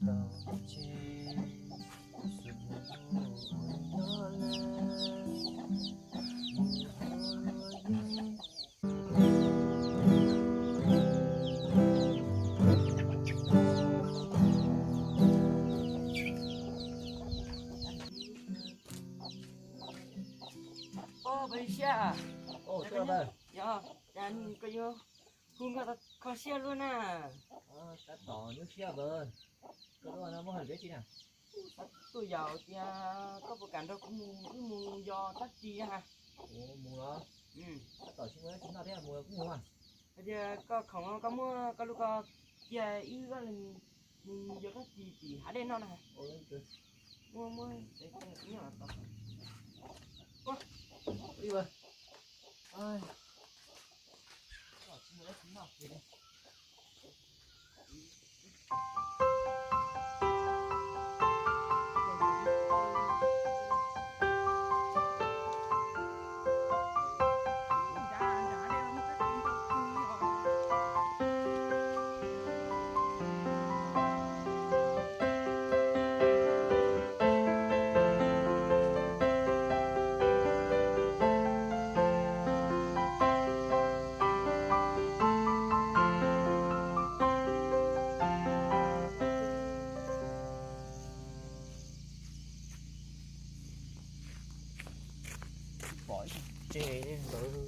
Ua, Paj Siab, yog, cas koj yuav hu nkauj kho siab luaj na? Tab tom nyuaj siab vawv, koj tuaj no muaj hauj lwm dab tsi na? Tuaj yam tias koj puas kam nrog kuv mus wb mus yos dab tsi na? Mus los? Tab tom tsis muaj dab tsi noj thiab, mus los kuj mus mas. Hais tias koj khoom koj muab koj lub ko cia wb ob leeg mus yos dab tsi tim hav dej noj na. Muab, muab, Pom ib tug tsev li ntawd.